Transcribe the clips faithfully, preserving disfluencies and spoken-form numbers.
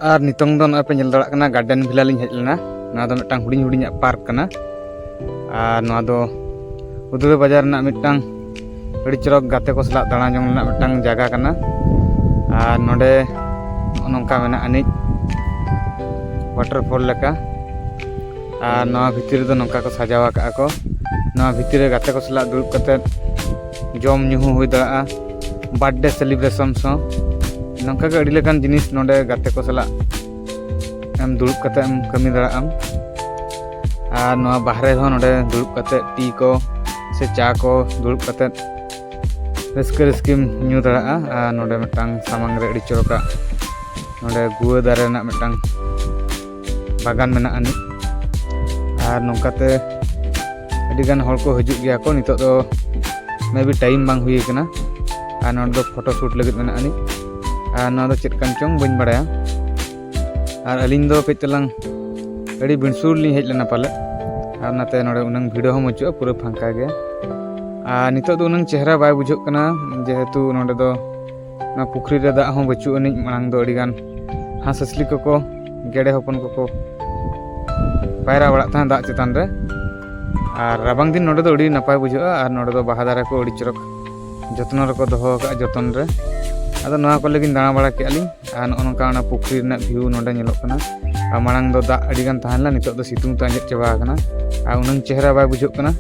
ᱟᱨ ᱱᱤᱛᱚᱝ ᱫᱚ ᱱᱚᱜᱼᱚᱭ ᱯᱮ ᱧᱮᱞ ᱫᱟᱲᱮᱭᱟᱜ ᱠᱟᱱᱟ, ᱜᱟᱨᱰᱮᱱ ᱵᱷᱤᱞᱟ ᱞᱤᱧ ᱦᱮᱡ ᱞᱮᱱᱟ᱾ ᱱᱚᱣᱟ ᱫᱚ ᱢᱤᱫᱴᱟᱝ ᱦᱩᱰᱤᱧ ᱦᱩᱰᱤᱧᱟᱜ ᱯᱟᱨᱠ ᱠᱟᱱᱟ᱾ ᱟᱨ ᱱᱚᱣᱟ ᱫᱚ ᱩᱫᱽᱲᱟ ᱵᱟᱡᱟᱨ ᱨᱮᱱᱟᱜ ᱢᱤᱫᱴᱟᱝ ᱟᱹᱰᱤ ᱪᱚᱨᱚᱠ ᱜᱟᱛᱮ ᱠᱚ ᱥᱟᱞᱟᱜ ᱫᱟᱬᱟ ᱡᱚᱝ ᱨᱮᱱᱟᱜ ᱢᱤᱫᱴᱟᱝ ᱡᱟᱭᱜᱟ ᱠᱟᱱᱟ᱾ ᱟᱨ ᱱᱚᱰᱮ ᱱᱚᱜᱼᱚ ᱱᱚᱝᱠᱟ ᱢᱮᱱᱟᱜ ᱟᱹᱱᱤᱡ ᱣᱟᱴᱟᱨᱯᱷᱚᱞ ᱞᱮᱠᱟ᱾ ᱟᱨ ᱱᱚᱣᱟ ᱵᱷᱤᱛᱤᱨ ᱨᱮᱫᱚ ᱱᱚᱝᱠᱟ ᱠᱚ ᱥᱟᱡᱟᱣ ᱟᱠᱟᱫᱼᱟ ᱠᱚ᱾ ᱱᱚᱣᱟ ᱵᱷᱤᱛᱤᱨ ᱨᱮ ᱜᱟᱛᱮ ᱠᱚ ᱥᱟᱞᱟᱜ ᱫᱩᱲᱩᱵ ᱠᱟᱛᱮ ᱡᱚᱢ ᱧᱩ ᱦᱚᱸ ᱦᱩᱭ ᱫᱟᱲᱮᱭᱟᱜᱼᱟ, ᱵᱟᱨᱛᱷᱰᱮ ᱥᱮᱞᱤᱵᱨᱮᱥᱚᱱᱥ ᱦᱚᱸ᱾ ᱱᱚᱝᱠᱟ ᱜᱮ ᱟᱹᱰᱤ ᱞᱮᱠᱟᱱ ᱡᱤᱱᱤᱥ ᱱᱚᱰᱮ ᱜᱟᱛᱮ ᱠᱚ ᱥᱟᱞᱟᱜ ᱮᱢ ᱫᱩᱲᱩᱵ ᱠᱟᱛᱮ ᱮᱢ ᱠᱟᱹᱢᱤ ᱫᱟᱲᱮᱭᱟᱜ ᱟᱢ᱾ ᱟᱨ ᱱᱚᱣᱟ ᱵᱟᱦᱨᱮ ᱨᱮᱦᱚᱸ ᱱᱚᱰᱮ ᱫᱩᱲᱩᱵ ᱠᱟᱛᱮ ᱴᱤ ᱠᱚ ᱥᱮ ᱪᱟ ᱠᱚ ᱫᱩᱲᱩᱵ ᱠᱟᱛᱮ ᱨᱟᱹᱥᱠᱟᱹ ᱨᱟᱹᱥᱠᱤᱢ ᱧᱩ ᱫᱟᱲᱮᱭᱟᱜᱼᱟ᱾ ᱟᱨ ᱱᱚᱰᱮ ᱢᱤᱫᱴᱟᱝ ᱥᱟᱢᱟᱝ ᱨᱮ ᱟᱹᱰᱤ ᱪᱚᱨᱚᱠᱟᱜ ᱱᱚᱰᱮ ᱜᱩᱣᱟᱹ ᱫᱟᱨᱮ ᱨᱮᱱᱟᱜ ᱢᱤᱫᱴᱟᱝ ᱵᱟᱜᱟᱱ ᱢᱮᱱᱟᱜ ᱟᱹᱱᱤᱡ᱾ ᱟᱨ ᱱᱚᱝᱠᱟᱛᱮ ᱟᱹᱰᱤᱜᱟᱱ ᱦᱚᱲ ᱠᱚ ᱦᱤᱡᱩᱜ ᱜᱮᱭᱟ ᱠᱚ᱾ ᱱᱤᱛᱚᱜ ᱫᱚ ᱢᱮᱵᱤ ᱴᱟᱭᱤᱢ ᱵᱟᱝ ᱦᱩᱭ ᱟᱠᱟᱱᱟ᱾ ᱟᱨ ᱱᱚᱰᱮ ᱫᱚ ᱯᱷᱳᱴᱳ ᱥᱩᱴ ᱞᱟᱹᱜᱤᱫ ᱢᱮᱱᱟᱜ ᱟᱹᱱᱤᱡ᱾ ᱟᱨ ᱱᱚᱣᱟ ᱫᱚ ᱪᱮᱫ ᱠᱟᱱ ᱪᱚᱝ ᱵᱟᱹᱧ ᱵᱟᱲᱟᱭᱟ᱾ ᱟᱨ ᱟᱹᱞᱤᱧ ᱫᱚ ᱠᱟᱹᱡ ᱛᱟᱞᱟᱝ ᱟᱹᱰᱤ ᱵᱤᱱᱥᱩᱨ ᱞᱤᱧ ᱦᱮᱡ ᱞᱮᱱᱟ ᱯᱟᱞᱮ, ᱟᱨ ᱚᱱᱟᱛᱮ ᱱᱚᱰᱮ ᱩᱱᱟᱹᱝ ᱵᱷᱤᱲ ᱦᱚᱸ ᱵᱟᱹᱪᱩᱜᱼᱟ, ᱯᱩᱨᱟᱹ ᱯᱷᱟᱸᱠᱟ ᱜᱮᱭᱟ᱾ ᱟᱨ ᱱᱤᱛᱚᱜ ᱫᱚ ᱩᱱᱟᱹᱝ ᱪᱮᱦᱨᱟ ᱵᱟᱭ ᱵᱩᱡᱷᱟᱹᱜ ᱠᱟᱱᱟ, ᱡᱮᱦᱮᱛᱩ ᱱᱚᱰᱮ ᱫᱚ ᱚᱱᱟ ᱯᱩᱠᱷᱨᱤ ᱨᱮ ᱫᱟᱜ ᱦᱚᱸ ᱵᱟᱹᱪᱩᱜ ᱟᱹᱱᱤᱡ᱾ ᱢᱟᱲᱟᱝ ᱫᱚ ᱟᱹᱰᱤᱜᱟᱱ ᱦᱟᱸᱥ ᱦᱟᱸᱥᱞᱤ ᱠᱚᱠᱚ, ᱜᱮᱰᱮ ᱦᱚᱯᱚᱱ ᱠᱚᱠᱚ ᱯᱟᱭᱨᱟ ᱵᱟᱲᱟᱜ ᱛᱟᱦᱮᱸᱫ ᱫᱟᱜ ᱪᱮᱛᱟᱱ ᱨᱮ᱾ ᱟᱨ ᱨᱟᱵᱟᱝ ᱫᱤᱱ ᱱᱚᱰᱮ ᱫᱚ ᱟᱹᱰᱤ ᱱᱟᱯᱟᱭ ᱵᱩᱡᱷᱟᱹᱜᱼᱟ᱾ ᱟᱨ ᱱᱚᱰᱮ ᱫᱚ ᱵᱟᱦᱟ ᱫᱟᱨᱮ ᱠᱚ ᱟᱹᱰᱤ ᱪᱚᱨᱚᱠ ᱡᱚᱛᱱᱚ ᱨᱮᱠᱚ ᱫᱚᱦᱚ ᱟᱠᱟᱫᱼᱟ, ᱡᱚᱛᱚᱱ ᱨᱮ᱾ ᱟᱫᱚ ᱱᱚᱣᱟ ᱠᱚᱨᱮ ᱜᱤᱧ ᱫᱟᱬᱟ ᱵᱟᱲᱟ ᱠᱮᱫᱼᱟ ᱞᱤᱧ᱾ ᱟᱨ ᱱᱚᱜᱼᱚ ᱱᱚᱝᱠᱟ ᱚᱱᱟ ᱯᱩᱠᱷᱨᱤ ᱨᱮᱱᱟᱜ ᱵᱷᱤᱭᱩ ᱱᱚᱰᱮ ᱧᱮᱞᱚᱜ ᱠᱟᱱᱟ᱾ ᱟᱨ ᱢᱟᱲᱟᱝ ᱫᱚ ᱫᱟᱜ ᱟᱹᱰᱤ ᱜᱟᱱ ᱛᱟᱦᱮᱸ ᱞᱮᱱᱟ, ᱱᱤᱛᱚᱜ ᱫᱚ ᱥᱤᱛᱩᱝ ᱛᱮ ᱟᱸᱡᱮᱫ ᱪᱟᱵᱟ ᱟᱠᱟᱱᱟ᱾ ᱟᱨ ᱩᱱᱟᱹᱝ ᱪᱮᱦᱨᱟ ᱵᱟᱭ ᱵᱩᱡᱷᱟᱹᱜ ᱠᱟᱱᱟ᱾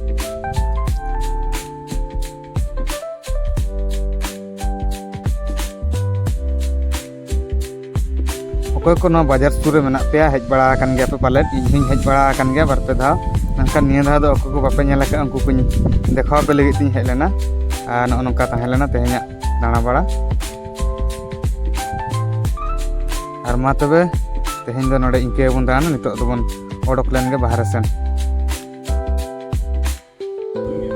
ᱚᱠᱚᱭ ᱠᱚ ᱱᱚᱣᱟ ᱵᱟᱡᱟᱨ ᱥᱩᱨ ᱨᱮ ᱢᱮᱱᱟᱜ ᱯᱮᱭᱟ, ᱦᱮᱡ ᱵᱟᱲᱟ ᱟᱠᱟᱱ ᱜᱮᱭᱟ ᱯᱮ ᱯᱟᱞᱮᱫ? ᱤᱧ ᱦᱚᱸᱧ ᱦᱮᱡ ᱵᱟᱲᱟ ᱟᱠᱟᱱ ᱜᱮᱭᱟ ᱵᱟᱨ ᱯᱮ ᱫᱷᱟᱣ, ᱢᱮᱱᱠᱷᱟᱱ ᱱᱤᱭᱟᱹ ᱫᱷᱟᱣ ᱫᱚ ᱚᱠᱚᱭ ᱠᱚ ᱵᱟᱯᱮ ᱧᱮᱞ ᱟᱠᱟᱫᱼᱟ, ᱩᱱᱠᱩ ᱠᱚᱧ ᱫᱮᱠᱷᱟᱣ ᱟᱯᱮ ᱞᱟᱹᱜᱤᱫ ᱛᱤᱧ ᱦᱮᱡ ᱞᱮᱱᱟ᱾ ᱟᱨ ᱱᱚᱜᱼᱚ ᱱᱚᱝᱠᱟ ᱛᱟᱦᱮᱸ ᱞᱮᱱᱟ ᱛᱮᱦᱮᱧᱟᱜ ᱫᱟᱬᱟ ᱵᱟᱲᱟ᱾ ᱟᱨ ᱢᱟ ᱛᱚᱵᱮ, ᱛᱮᱦᱮᱧ ᱫᱚ ᱱᱚᱰᱮ ᱤᱱᱠᱟᱹ ᱜᱮᱵᱚᱱ ᱫᱟᱬᱟᱱᱟ᱾ ᱱᱤᱛᱚᱜ ᱫᱚᱵᱚᱱ ᱚᱰᱚᱠ ᱞᱮᱱ ᱜᱮ ᱵᱟᱦᱨᱮ ᱥᱮᱱ᱾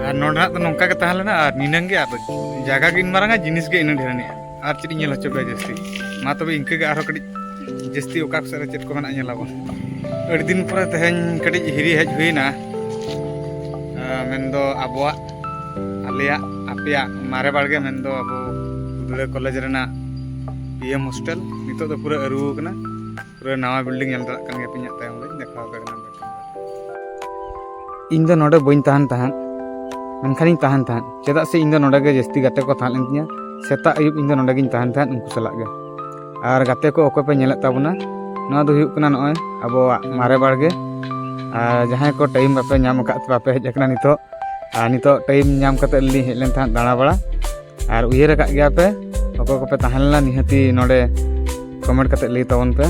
ᱟᱨ ᱱᱚᱰᱮ ᱱᱟᱜ ᱫᱚ ᱱᱚᱝᱠᱟ ᱜᱮ ᱛᱟᱦᱮᱸ ᱞᱮᱱᱟ, ᱟᱨ ᱱᱤᱱᱟᱹᱝ ᱜᱮ, ᱟᱨ ᱡᱟᱭᱜᱟ ᱜᱮ ᱤᱱ ᱢᱟᱨᱟᱝᱟ, ᱡᱤᱱᱤᱥ ᱜᱮ ᱤᱱᱟᱹ ᱰᱷᱮᱨ ᱟᱹᱱᱤᱡᱼᱟ᱾ ᱟᱨ ᱪᱮᱫ ᱤᱧ ᱧᱮᱞ ᱦᱚᱪᱚ ᱯᱮᱭᱟ ᱡᱟᱹᱥᱛᱤ? ᱢᱟ ᱛᱚᱵᱮ ᱤᱱᱠᱟᱹ ᱜᱮ, ᱟᱨᱦᱚᱸ ᱠᱟᱹᱴᱤᱡ ᱡᱟᱹᱥᱛᱤ ᱚᱠᱟ ᱥᱮᱫ ᱨᱮ ᱪᱮᱫ ᱠᱚ ᱢᱮᱱᱟᱜᱼᱟ ᱧᱮᱞᱟᱵᱚᱱ᱾ ᱟᱹᱰᱤ ᱫᱤᱱ ᱯᱚᱨᱮ ᱛᱮᱦᱮᱧ ᱠᱟᱹᱴᱤᱡ ᱦᱤᱨᱤ ᱦᱮᱡ ᱦᱩᱭᱱᱟ, ᱟᱸ, ᱢᱮᱱᱫᱚ ᱟᱵᱚᱣᱟᱜ, ᱟᱞᱮᱭᱟᱜ, ᱟᱯᱮᱭᱟᱜ ᱢᱟᱨᱮ ᱵᱟᱲᱜᱮ, ᱢᱮᱱᱫᱚ ᱟᱵᱚ ᱩᱫᱽᱲᱟ ᱠᱚᱞᱮᱡᱽ ᱨᱮᱱᱟᱜ ᱯᱤ ᱮᱢ ᱦᱳᱥᱴᱮᱞ᱾ ᱱᱤᱛᱚᱜ ᱫᱚ ᱯᱩᱨᱟᱹ ᱟᱹᱨᱩ ᱟᱠᱟᱱᱟ, ᱯᱩᱨᱟᱹ ᱱᱟᱣᱟ building ᱧᱮᱞ ᱫᱟᱲᱮᱭᱟᱜ ᱠᱟᱱ ᱜᱮᱭᱟ ᱯᱮ᱾ ᱤᱧᱟᱹᱜ ᱛᱟᱭᱚᱢ ᱨᱮᱧ ᱫᱮᱠᱷᱟᱣ ᱟᱯᱮ ᱠᱟᱱᱟ᱾ ᱤᱧ ᱫᱚ ᱱᱚᱰᱮ ᱵᱟᱹᱧ ᱛᱟᱦᱮᱱ ᱛᱟᱦᱮᱸᱫ, ᱢᱮᱱᱠᱷᱟᱱᱤᱧ ᱛᱟᱦᱮᱱ ᱛᱟᱦᱮᱸᱫ᱾ ᱪᱮᱫᱟᱜ ᱥᱮ ᱤᱧ ᱫᱚ ᱱᱚᱰᱮ ᱜᱮ ᱡᱟᱹᱥᱛᱤ ᱜᱟᱛᱮ ᱠᱚ ᱛᱟᱦᱮᱸ ᱞᱮᱱ ᱛᱤᱧᱟ᱾ ᱥᱮᱛᱟᱜ ᱟᱹᱭᱩᱵ ᱤᱧ ᱫᱚ ᱱᱚᱰᱮ ᱜᱤᱧ ᱛᱟᱦᱮᱱ ᱛᱟᱦᱮᱸᱫ ᱩᱱᱠᱩ ᱥᱟᱞᱟᱜ ᱜᱮ᱾ ᱟᱨ ᱜᱟᱛᱮ ᱠᱚ, ᱚᱠᱚᱭ ᱯᱮ ᱧᱮᱞᱮᱫ ᱛᱟᱵᱚᱱᱟ, ᱱᱚᱣᱟ ᱫᱚ ᱦᱩᱭᱩᱜ ᱠᱟᱱᱟ ᱱᱚᱜᱼᱚᱭ ᱟᱵᱚᱣᱟᱜ ᱢᱟᱨᱮ ᱵᱟᱲᱜᱮ᱾ ᱟᱨ ᱡᱟᱦᱟᱸᱭ ᱠᱚ time ᱵᱟᱯᱮ ᱧᱟᱢ ᱟᱠᱟᱫ ᱛᱮ ᱵᱟᱯᱮ ᱦᱮᱡ ᱟᱠᱟᱱᱟ ᱱᱤᱛᱚᱜ, ᱟᱨ ᱱᱤᱛᱚᱜ time ᱧᱟᱢ ᱠᱟᱛᱮ ᱞᱤᱧ ᱦᱮᱡ ᱞᱮᱱ ᱛᱟᱦᱮᱸᱫ ᱫᱟᱬᱟ ᱵᱟᱲᱟ᱾ ᱟᱨ ᱩᱭᱦᱟᱹᱨ ᱟᱠᱟᱫ ᱜᱮᱭᱟ ᱯᱮ, ᱚᱠᱚᱭ ᱠᱚᱯᱮ ᱛᱟᱦᱮᱸ ᱞᱮᱱᱟ, ᱱᱤᱦᱟᱹᱛᱤ ᱱᱚᱰᱮ comment ᱠᱟᱛᱮ ᱞᱟᱹᱭ ᱛᱟᱵᱚᱱ ᱯᱮ᱾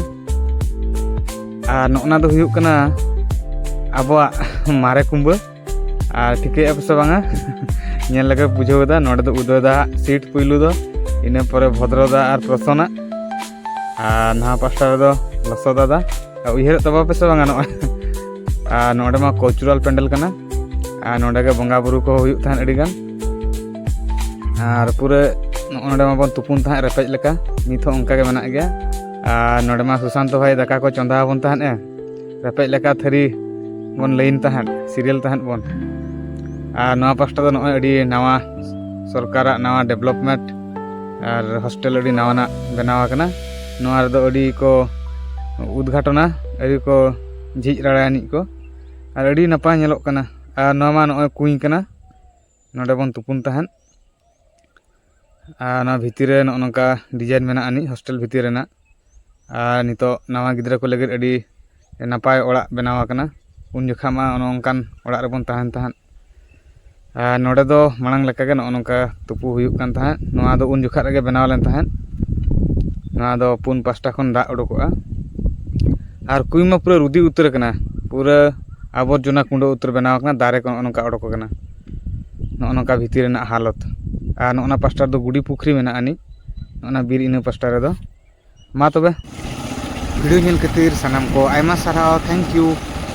ᱟᱨ ᱱᱚᱜᱼᱱᱟ ᱫᱚ ᱦᱩᱭᱩᱜ ᱠᱟᱱᱟ ᱟᱵᱚᱣᱟᱜ ᱢᱟᱨᱮ ᱠᱩᱢᱵᱟᱹ᱾ ᱟᱨ ᱴᱷᱤᱠᱟᱹᱭᱮᱫᱼᱟ ᱯᱮ ᱥᱮ ᱵᱟᱝᱟ? ᱧᱮᱞ ᱞᱮᱠᱟ ᱵᱩᱡᱷᱟᱹᱣ ᱮᱫᱟ᱾ ᱱᱚᱰᱮ ᱫᱚ ᱩᱫᱚᱭ ᱫᱟ seat ᱯᱩᱭᱞᱩ ᱫᱚ, ᱤᱱᱟᱹ ᱯᱚᱨᱮ ᱵᱷᱚᱫᱨᱚ ᱫᱟ ᱟᱨ ᱯᱨᱚᱥᱚᱱᱟ, ᱟᱨ ᱱᱟᱣᱟ ᱯᱟᱥᱴᱟ ᱨᱮᱫᱚ ᱞᱚᱥᱚ ᱫᱟᱫᱟ᱾ ᱟᱨ ᱩᱭᱦᱟᱹᱨᱮᱫ ᱛᱟᱵᱚ ᱯᱮ ᱥᱮ ᱵᱟᱝᱟ ᱱᱚᱜᱼᱚᱭ? ᱟᱨ ᱱᱚᱰᱮ ᱢᱟ cultural ᱯᱮᱱᱰᱮᱞ ᱠᱟᱱᱟ, ᱟᱨ ᱱᱚᱰᱮ ᱜᱮ ᱵᱚᱸᱜᱟ ᱵᱩᱨᱩ ᱠᱚ ᱦᱩᱭᱩᱜ ᱛᱟᱦᱮᱸᱫ ᱟᱹᱰᱤ ᱜᱟᱱ᱾ ᱟᱨ ᱯᱩᱨᱟᱹ ᱱᱚᱜᱼᱚ ᱱᱚᱰᱮ ᱢᱟᱵᱚᱱ ᱛᱩᱯᱩᱱ ᱛᱟᱦᱮᱸᱫ ᱨᱮᱯᱮᱡ ᱞᱮᱠᱟ, ᱱᱤᱛ ᱦᱚᱸ ᱚᱱᱠᱟ ᱜᱮ ᱢᱮᱱᱟᱜ ᱜᱮᱭᱟ᱾ ᱟᱨ ᱱᱚᱰᱮ ᱢᱟ ᱥᱩᱥᱟᱱᱛᱚ ᱵᱷᱟᱭ ᱫᱟᱠᱟ ᱠᱚ ᱪᱚᱸᱫᱟ ᱟᱵᱚᱱ ᱛᱟᱦᱮᱸᱫ ᱮ, ᱨᱮᱯᱮᱡ ᱞᱮᱠᱟ ᱛᱷᱟᱹᱨᱤ ᱵᱚᱱ line ᱛᱟᱦᱮᱸᱫ, serial ᱛᱟᱦᱮᱸᱫ ᱵᱚᱱ᱾ ᱟᱨ ᱱᱚᱣᱟ ᱯᱟᱥᱴᱟ ᱫᱚ ᱱᱚᱜᱼᱚᱭ ᱟᱹᱰᱤ ᱱᱟᱣᱟ ᱥᱚᱨᱠᱟᱨᱟᱜ ᱱᱟᱣᱟ development ᱟᱨ hostel ᱟᱹᱰᱤ ᱱᱟᱣᱟᱱᱟᱜ ᱵᱮᱱᱟᱣ ᱟᱠᱟᱱᱟ᱾ ᱱᱚᱣᱟ ᱨᱮᱫᱚ ᱟᱹᱰᱤ ᱠᱚ ᱩᱫᱽᱜᱷᱟᱴᱚᱱᱟ, ᱟᱹᱰᱤ ᱠᱚ ᱡᱷᱤᱡ ᱨᱟᱲᱟᱭᱟᱱᱤᱡ ᱠᱚ, ᱟᱨ ᱟᱹᱰᱤ ᱱᱟᱯᱟᱭ ᱧᱮᱞᱚᱜ ᱠᱟᱱᱟ᱾ ᱟᱨ ᱱᱚᱣᱟ ᱢᱟ ᱱᱚᱜᱼᱚᱭ ᱠᱩᱧ ᱠᱟᱱᱟ, ᱱᱚᱰᱮ ᱵᱚᱱ ᱛᱩᱯᱩᱱ ᱛᱟᱦᱮᱸᱫ᱾ ᱟᱨ ᱱᱚᱣᱟ ᱵᱷᱤᱛᱤᱨ ᱨᱮ ᱱᱚᱜᱼᱚ ᱱᱚᱝᱠᱟ design ᱢᱮᱱᱟᱜ ᱟᱹᱱᱤᱡ hostel ᱵᱷᱤᱛᱤᱨ ᱨᱮᱱᱟᱜ᱾ ᱟᱨ ᱱᱤᱛᱚᱜ ᱱᱟᱣᱟ ᱜᱤᱫᱽᱨᱟᱹ ᱠᱚ ᱞᱟᱹᱜᱤᱫ ᱟᱹᱰᱤ ᱱᱟᱯᱟᱭ ᱚᱲᱟᱜ ᱵᱮᱱᱟᱣ ᱟᱠᱟᱱᱟ᱾ ᱩᱱ ᱡᱚᱠᱷᱟ ᱢᱟ ᱚᱱᱮ ᱚᱱᱠᱟᱱ ᱚᱲᱟᱜ ᱨᱮᱵᱚᱱ ᱛᱟᱦᱮᱱ ᱛᱟᱦᱮᱸᱫ᱾ ᱟᱨ ᱱᱚᱰᱮ ᱫᱚ ᱢᱟᱲᱟᱝ ᱞᱮᱠᱟᱜᱮ ᱱᱚᱜᱼᱚ ᱱᱚᱝᱠᱟ ᱛᱩᱯᱩ ᱦᱩᱭᱩᱜ ᱠᱟᱱ ᱛᱟᱦᱮᱸᱫ᱾ ᱱᱚᱣᱟ ᱫᱚ ᱩᱱ ᱡᱚᱠᱷᱟ ᱨᱮᱜᱮ ᱵᱮᱱᱟᱣ ᱞᱮᱱ ᱛᱟᱦᱮᱸᱫ᱾ ᱱᱚᱣᱟ ᱫᱚ ᱯᱩᱱ ᱯᱟᱥᱴᱟ ᱠᱷᱚᱱ ᱫᱟᱜ ᱩᱰᱩᱠᱚᱜᱼᱟ᱾ ᱟᱨ ᱠᱩᱧ ᱢᱟ ᱯᱩᱨᱟᱹ ᱨᱩᱫᱤ ᱩᱛᱟᱹᱨ ᱟᱠᱟᱱᱟ, ᱯᱩᱨᱟᱹ ᱟᱵᱚᱨᱡᱚᱱᱟ ᱠᱩᱸᱰᱟᱹ ᱩᱛᱟᱹᱨ ᱵᱮᱱᱟᱣ ᱟᱠᱟᱱᱟ, ᱫᱟᱨᱮ ᱠᱚ ᱱᱚᱜᱼᱚ ᱱᱚᱝᱠᱟ ᱚᱰᱚᱠ ᱟᱠᱟᱱᱟ᱾ ᱱᱚᱜᱼᱚ ᱱᱚᱝᱠᱟ ᱵᱷᱤᱛᱤᱨ ᱨᱮᱱᱟᱜ ᱦᱟᱞᱚᱛ᱾ ᱟᱨ ᱱᱚᱜᱼᱚ ᱱᱟ ᱯᱟᱥᱴᱟ ᱨᱮᱫᱚ ᱜᱩᱰᱤ ᱯᱩᱠᱷᱨᱤ ᱢᱮᱱᱟᱜ ᱟᱹᱱᱤᱡ, ᱱᱚᱜᱼᱚ ᱱᱟ ᱵᱤᱨ ᱤᱱᱟᱹ ᱯᱟᱥᱴᱟ ᱨᱮᱫᱚ᱾ ᱢᱟ ᱛᱚᱵᱮ, video ᱧᱮᱞ ᱠᱷᱟᱹᱛᱤᱨ ᱥᱟᱱᱟᱢ ᱠᱚ ᱟᱭᱢᱟ ᱥᱟᱨᱦᱟᱣ, thank you᱾